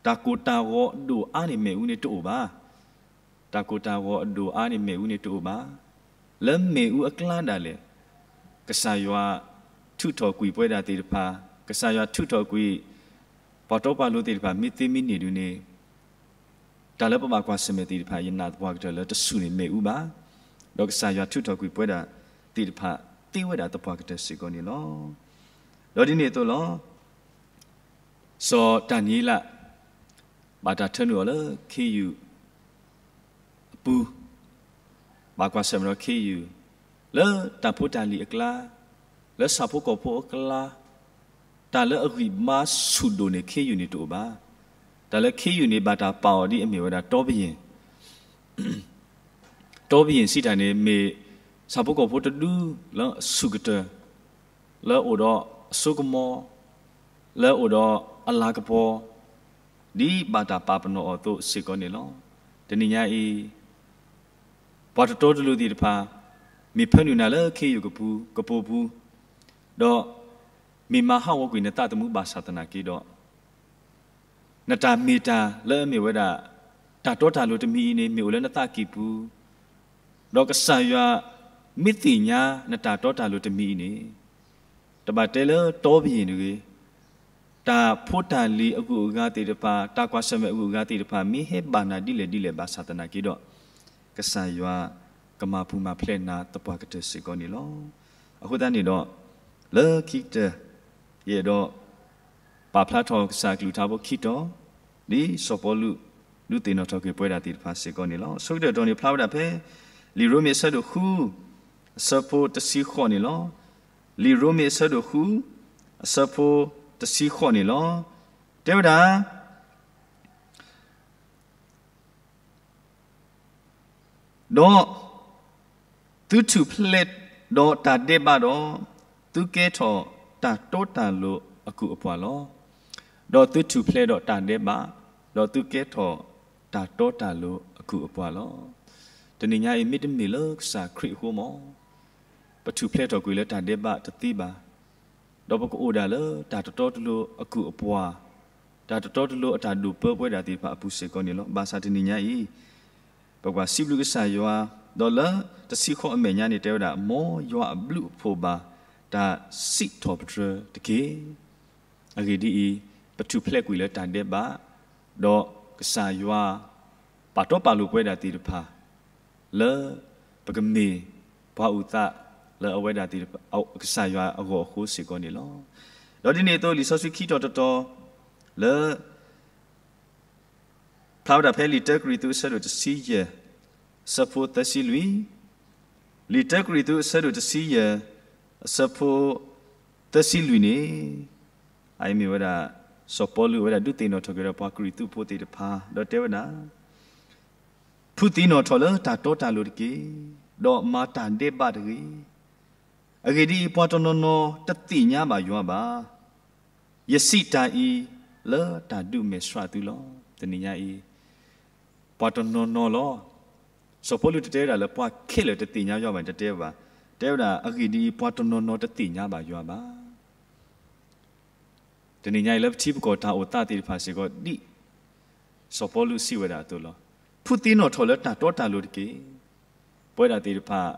တၢ်ကိၢ်တၢ်ဂီၤအဒိၣ်အါန့ၣ် မ့ၣ်အူန့ၣ်တအိၣ်ဘၣ်. တၢ်ကိၢ်တၢ်ဂီၤအဒိၣ်အါန့ၣ် မ့ၣ်အူန့ၣ်တအိၣ်ဘၣ်. လၢမ့ၣ်အူအကျါဒၣ်လဲာ် ကစၢ်ယွၤထုးထီၣ်ကွံာ်ပဝဲဒၣ်သ့ၣ်တဖၣ်, ကစၢ်ယွၤထုးထီၣ်ကွံာ် ပှၤတီပှၤလိၤသ့ၣ်တဖၣ် မ့ၢ်သ့မ့ၢ်န့ၢ်ဒုန့ၣ် တၢ်လၢပဘၣ်ကွၢ်ဆၢၣ်မဲာ်သ့ၣ်တဖၣ် ယနာ်သပှၢ်ကတၢၢ်လၢတဆူၣ်န့ၢ်မ့ၣ်အူဘၣ်. ဒီးကစၢ်ယွၤထုးထီၣ်ကွံာ်ပဝဲဒၣ်သ့ၣ်တဖၣ် သ့ဝဲဒၣ်သပှၢ်ကတၢၢ်စ့ၢ်ကီးန့ၣ်လီၤ. ဒီးဒ်န့ၣ်အသိးလီၤ. စီၤဒၤနံးယ့လး ဘၣ်တၢ်ထၢနုာ်အီၤလၢခ့ယုၢ်အပူၤ, ဘၣ်ကွၢ်ဆၢၣ်မဲာ်ဒီးခ့ယုၢ်, လၢတၢ်ဖိတၢ်လံၤအကျါ, လၢဆၣ်ဖိကီၢ်ဖိအကျါ, တၢ်လၢအဂံၢ်ဘါဆူၣ်ဒိၣ်န့ၢ်ခ့ယုၢ်န့ၣ်တအိၣ်ဘၣ်. တၢ်လၢခ့ယုၢ်န့ၣ် ဘၣ်တၢ်ပာ်အီၤဒ်အမ့ၢ်ဝဲဒၣ်တီဘယ့ၣ် တီဘယ့ၣ်စံးတၢ်န့ၣ် မ့ၢ်ဆၣ်ဖိကီၢ်ဖိတဒူလၢအဆူၣ်ကတၢၢ်, လၢအိၣ်ဒီးအစိကမီၤ, လၢအိၣ်ဒီးအလၤကပီၤ, ဒ်ဘၣ်တၢ်ပာ်ပနီၣ်အီၤအသိးစ့ၢ်ကီးန့ၣ်လီၤ. တနံၤညါအံၤ ပှၤတတီတလိၤသ့ၣ်တဖၣ် မ့ၢ်ဖၢနုာ်နၤလၢခ့ယုၢ်ကပူၤ ကပိာ်ပူၤ, ဒီးမ့ၢ်မၤဟးဂီၤကွံာ်နသးသမူဘၣ်ဆၣ်သနာ်က့ဒီး နတၢ်မ့ၢ်တၢ်လၢအမ့ၢ်ဝဲဒၣ် တၢ်တီတၢ်လိၤတမံၤအံၤန့ၣ် မ့ၢ်အိၣ်လၢနသးကံၢ်ပူၤ, ဒီးကစၢ်ယွၤမ့ၢ်သ့ၣ်ညါနတၢ်တီတၢ်လိၤတမံၤအံၤန့ၣ်, တဘၣ်တဲလၢတီဘယ့ၣ်တဂ့ၤ, တၢ်ဖိတၢ်လံၤအဂုၤအဂၤသ့ၣ်တဖၣ်, တၢ်ကွၢ်ဆၢၣ်မဲာ်အဂုၤအဂၤသ့ၣ်တဖၣ် မ့ၢ်ဟဲဘၣ်နၤဒ်လဲၣ်ဒ်လဲၣ်ဘၣ်ဆၣ်သနာ်က့ဒီး, ကစၢ်ယွၤကမၤပူၤမၤဖျဲးနၤသပှၢ်ကတၢၢ်စ့ၢ်ကီးန့ၣ်လီၤ. အဃိသတးန့ၣ်ဒီး လၢခံကတၢၢ် ယအဲၣ်ဒိး ပာ်ဖျါထီၣ်ကစၢ်အကလုၢ်ကထါဖိခံတီၤ, ဒ်စီၤပီလူး ဒုးသ့ၣ်နီၣ်ထီၣ်က့ၤပဝဲဒၣ်သ့ၣ်တဖၣ်စ့ၢ်ကီးန့ၣ်လီၤ. အဆိကတၢၢ်တီၤန့ၣ် ဖျါဝဲဒၣ်ဖဲ လံာ်ရိမ့ၤအဆၢဒိၣ်ဃု အဆၢဖိတဆံဃိးန့ၣ်လီၤ. လံာ်ရိမ့ၤအဆၢဒိၣ်ဃု အဆၢဖိတဆံဃိးန့ၣ်လီၤ. တဲဝဲဒၣ် ဒီး သုထူၣ်ဖျဲးဒီးတၢ်ဒဲးဘးဒီး, သုကဲထီၣ်တၢ်တီတၢ်လိၤအကုၢ်အပှၤလီၤ. ဒီးသုထူၣ်ဖျဲးဒီးတၢ်ဒဲးဘး, ဒီးသုကဲထီၣ်တၢ်တီတၢ်လိၤအကုၢ်အပှၤလီၤ. တနံၤညါအံၤ မ့တမ့ၢ်လၢကစၢ်ခရံာ်အဃိမး ပထူၣ်ဖျဲးထီၣ်ကွံာ်လၢတၢ်ဒဲးဘးတသ့ဘၣ်, ဒီးပကအိၣ်ဒၣ်လၢတၢ်တတီတလိၤအကုၢ်အပှၤ, တၢ်တတီတလိၤအတၢ်ဒိၣ်ပၢပဝဲဒၣ်သ့ၣ်တဖၣ်အပူၤစ့ၢ်ကီးန့ၣ်လီၤ. ဘၣ်ဆၣ်တနံၤညါအံၤ ပကွၢ်စံးဘျုးကစၢ်ယွၤ, ဒီးလၢတဆံဃိးအမဲာ်ညါန့ၣ် တဲဝဲဒၣ် မ်ယွၤအဘျုးအဖှိၣ်ဘၣ်တၢ်စံးထီၣ်ပတြၢၤတက့ၢ်. အဂ့ၢ်ဒ်အံၤ, ပထူၣ်ဖျဲးကွံာ်လၢတၢ်ဒဲးဘး, ဒီးကစၢ်ယွၤ ပာ်တီပာ်လိၤပဝဲဒၣ်သ့ၣ်တဖၣ် လၢပကမ့ၢ်ပှၤအုၣ်သးလၢအဝဲဒၣ်သ့ၣ်တဖၣ် ကစၢ်ယွၤအဂီၢ်အဃိစ့ၢ်ကီးန့ၣ်လီၤ. ဒီးဒ်န့ၣ်အသိး လံာ်စီဆှံခံတီၤတတီၤ လၢ ဖျါဝဲဒၣ်ဖဲလံာ်တၢကရံၣ်သူးအဆၢဒိၣ်တဆံယဲၢ် အဆၢဖိသၢဆံလွံၢ်, လံာ်တၢကရံၣ်သူးအဆၢဒိၣ်တဆံယဲၢ် အဆၢဖိသၢဆံလွံၢ်န့ၣ်, အအံၤမ့ၢ်ဝဲဒၣ် စီၤပီလူးအဝဲဒၣ်ဒုးသ့ၣ်နီၣ်ထီၣ်က့ၤဒီးပှၤကရံၣ်သူးဖိသ့ၣ်တဖၣ် ဒီးတဲဝဲဒၣ်, ဖုးသ့ၣ်နီၣ်ထီၣ်လၢတၢ်တီတၢ်လိၤတက့ၢ်, ဒီးမၤတၢ်ဒဲးဘးတဂ့ၤ. အဂ့ၢ်ဒ်အံၤ, ပှၤတနီၤနီၤတသ့ၣ်ညါဘၣ်ယွၤဘၣ်. ယစံးတၢ်အံၤလၢတၢ်ဒုးမဲာ်ဆှးသုလီၤ. တနံၤညါအံၤ ပှၤတနီၤနီၤလီၤ. စီၤပီလူးတတဲဝဲဒၣ်လၢပှၤခဲလၢာ်တသ့ၣ်ညါယွၤဘၣ်န့ၣ် တတဲဘၣ်. တဲဝဲဒၣ် အဂ့ၢ်ဒ်အံၤ, ပှၤတနီၤနီၤတသ့ၣ်ညါဘၣ်ယွၤဘၣ်. တနံၤညါအံၤလၢပထံပကီၢ်တၢ်အိၣ်သးသ့ၣ်တဖၣ်စ့ၢ်ကီး ဒ်စီၤပီလူးစံးဝဲဒၣ်အသိးလီၤ. ဖုးသ့ၣ်နီၣ်ထီၣ်လၢတၢ်တီတၢ်လိၤတက့ၢ်. ပဝဲဒၣ်သ့ၣ်တဖၣ်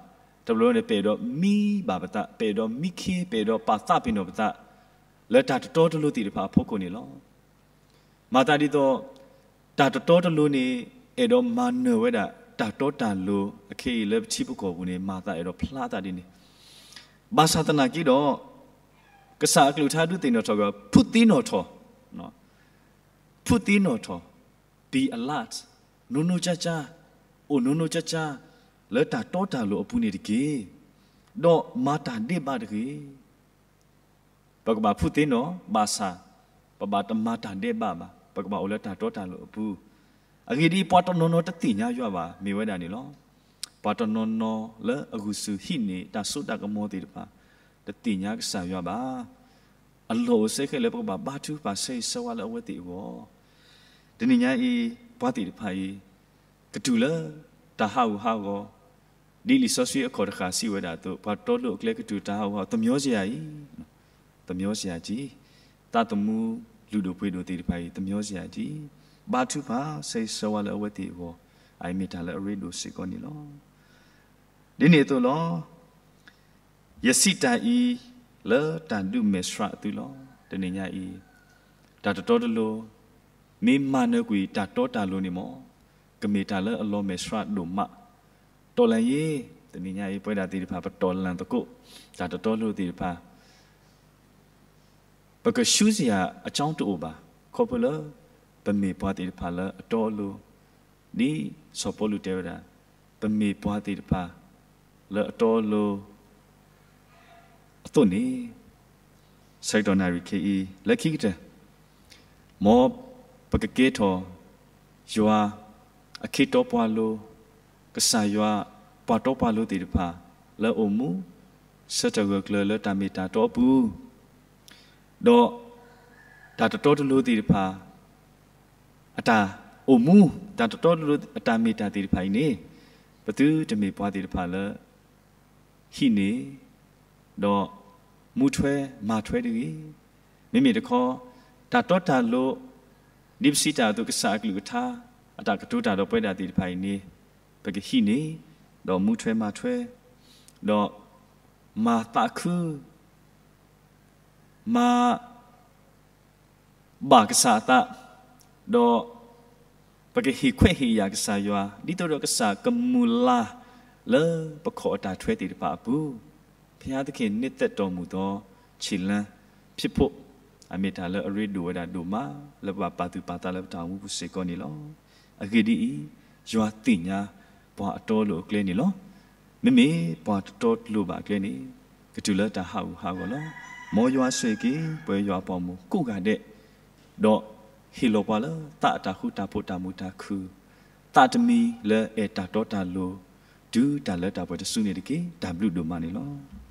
တဘျီန့ၣ် ပအဲၣ်ဒိးမံဘၣ်ပသး, ပအဲၣ်ဒိးမံခ့, ပအဲၣ်ဒိးပာ်သးပ့ၤနီၣ်ပသး လၢတၢ်တတီတလိၤသ့ၣ်တဖၣ်အဖီခိၣ်န့ၣ်လီၤ. မၤသးဒ်သိး တၢ်တတီတလိၤန့ၣ် အဲၣ်ဒိးမၤနၢၤဝဲဒၣ် တၢ်တီတၢ်လိၤအခဲအံၤလၢပထံပကီၢ်ပူၤန့ၣ် မၤသးအဲၣ်ဒိးဖျါသးဒ်န့ၣ်, ဘၣ်ဆၣ်သနာ်က့ဒီး ကစၢ်အကလုၢ်ကထါဒုးသ့ၣ်နီၣ်ထီၣ်က့ၤ ဖုးသ့ၣ်နီၣ်ထီၣ်, ဖုးသ့ၣ်နီၣ်ထီၣ်, be alert, နီၢ်နီၢ်ကၠၢကၠၢ, အိၣ်နီၢ်နီၢ်ကၠၢကၠၢ လၢတၢ်တီတၢ်လိၤအပူၤန့ၣ်တက့ၢ်. ဒီးမၤတၢ်ဒဲးဘးတဂ့ၤ. ပကဘၣ်ဖုးသ့ၣ်နီၣ်, ဘၣ်ဆၣ် ပဘၣ်တမၤတၢ်ဒဲးဘးဘၣ်, ပကဘၣ်အိၣ်လၢတၢ်တီတၢ်လိၤအပူၤ. အဂ့ၢ်ဒ်အံၤ, ပှၤတနီၤနီၤတသ့ၣ်ညါယွၤဘၣ် မ့ၢ်ဝဲဒၣ်န့ၣ်လီၤ. ပှၤတနီၤနီၤလၢအဂုာ်ဆူၣ်ဟံးန့ၢ် တၢ်စိတၢ်ကမီၤသ့ၣ်တဖၣ် တသ့ၣ်ညါကစၢ်ယွၤဘၣ်. အလီၢ်အိၣ်စ့ၢ်ကီးလၢပကဘၣ်ဘါထုကဖၣ်ဆၢဂ့ၤဆၢဝါလၢအဝဲသ့ၣ်အဂီၢ်. တနံၤညါအံၤ ပှၤသ့ၣ်တဖၣ်အံၤ ကတုၤလၢတၢ်ဟးဂူာ်ဟးဂီၤ, ဒ်လံာ်စီဆှံအခီၣ်တဃၣ်စံးဝဲဒၣ်အသိး, ပှၤတီတလိၤအကျဲကတုၤတၢ်ဟးဂူာ်ဟးဂီၤ, သမျီစ့ၢ်ယၤအံၤ, သမျီစ့ၢ်ယၤက့ၤ, သးသမူလုၢ်ဒိၣ်ပှ့ၤဒိၣ်သ့ၣ်တဖၣ်အံၤ သမျီစ့ၢ်ယၤက့ၤ, ဘါထုကဖၣ်ဆၢဂ့ၤဆၢဝါလၢအဝဲသ့ၣ်အဂီၢ်, အအံၤမ့ၢ်တၢ်လၢအရ့ဒိၣ်စ့ၢ်ကီးန့ၣ်လီၤ. ဒ်န့ၣ်အသိးလီၤ. ယစံးတၢ်အံၤလၢတၢ်ဒုးမဲာ်ဆှးသုလီၤ. တနံၤညါအံၤ တၢ်တတီတလိၤ မ့ၢ်မၤနၢၤကွံာ်တၢ်တီတၢ်လိၤန့ၣ်မ့ၢ် ကမ့ၢ်တၢ်လၢအလီၤမဲာ်ဆှးဒိၣ်မး. တီၢ်လၢ်ယ့ၤ, တနံၤညါအံၤ ပဝဲဒၣ်သ့ၣ်တဖၣ် ပတီၢ်လၢ်သကိး တၢ်တတီတလိၤသ့ၣ်တဖၣ် ပကရှုစ့ၢ်အကၠီတအိၣ်ဘၣ်, ခီဖျိလၢ ပမ့ၢ်ပှၤသ့ၣ်တဖၣ်လၢအတီအလိၤ, ဒ်စီၤပီလူးတဲဝဲဒၣ်, ပမ့ၢ်ပှၤသ့ၣ်တဖၣ်လၢအတီအလိၤ အသိးန့ၣ်, ဆၢကတီၢ်နၣ်ရံၣ်ခဲအံၤ လၢခံကတၢၢ်, မ်ပကကဲထီၣ် ယွၤအခ့တီပှၤလိၤ, ကစၢ်ယွၤပှၤတီပှၤလိၤသ့ၣ်တဖၣ် လၢအအိၣ်မူ ဆၢထၢၣ်ဂၢၢ်ကျၢၤလၢတၢ်မ့ၢ်တၢ်တီအပူၤ, ဒီး တၢ်တတီတလိၤသ့ၣ်တဖၣ် အတၢ်အိၣ်မူ, တၢ်တတီတလိၤအတၢ်မ့ၢ်တၢ်သ့ၣ်တဖၣ်အံၤန့ၣ်, ပသုတမ့ၢ်ပှၤသ့ၣ်တဖၣ်လၢ ဟံးန့ၢ် ဒီးမူထွဲမၤထွဲတဂ့ၤ. မ့မ့ၢ်တခီ တၢ်တီတၢ်လိၤ ဒ်ပစံးတၢ်အသိး ကစၢ်အကလုၢ်ကထါ အတၢ်ကတိၤတၢ်ဒီးပဝဲဒၣ်သ့ၣ်တဖၣ်အံၤန့ၣ် ပကဟံးန့ၢ် ဒီးမူထွဲမၤထွဲ ဒီးမၤသးခု မၤ ဘၣ်ကစၢ်အသး, ဒီးပကဟ့ၣ်ခွဲးဟ့ၣ်ယာ်ကစၢ်ယွၤ ဒ်သိးဒီးကစၢ်ကမုၢ်လၢ်လၢပခီၣ်အတၢ်ထွဲသ့ၣ်တဖၣ်အပူၤ, ဘုရားသခင်နှစ်သက်တော်မူသောခြေလှမ်းဖြစ်ဖို့ အမ့ၢ်တၢ်လၢအရ့ဒိၣ်ဝဲဒၣ်ဒိၣ်မး လၢပဘၣ်ပာ်သူၣ်ပာ်သးလၢပတၢ်အိၣ်မူပူၤစ့ၢ်ကီးန့ၣ်လီၤ. အဂ့ၢ်ဒ်အံၤ, ယွၤသ့ၣ်ညါပှၤအတီအလိၤအကျဲန့ၣ်လီၤ. မ့မ့ၢ်ပှၤတတီတလိၤဘၣ်အကျဲန့ၣ် ကတုၤလၢတၢ်ဟးဂူာ်ဟးဂီၤလီၤ. မ်ယွၤဆိၣ်ဂ့ၤက့ၤ ပဝဲယွၤအပှၤဂီၢ်မုၢ်ကိးဂၤဒဲး, ဒီးဟ့ၣ်လီၤပှၤလၢသးအတၢ်ဃူတၢ်ဖိးတၢ်မုာ်တၢ်ခုၣ်, သးတမံၤလၢအဲၣ်တၢ်တီတၢ်လိၤ, တုၤတၢ်လၢတၢ်ပှဲၤတစုန့ၣ်တက့ၢ်. တၢ်ဘျုးဒိၣ်မးန့ၣ်လီၤ.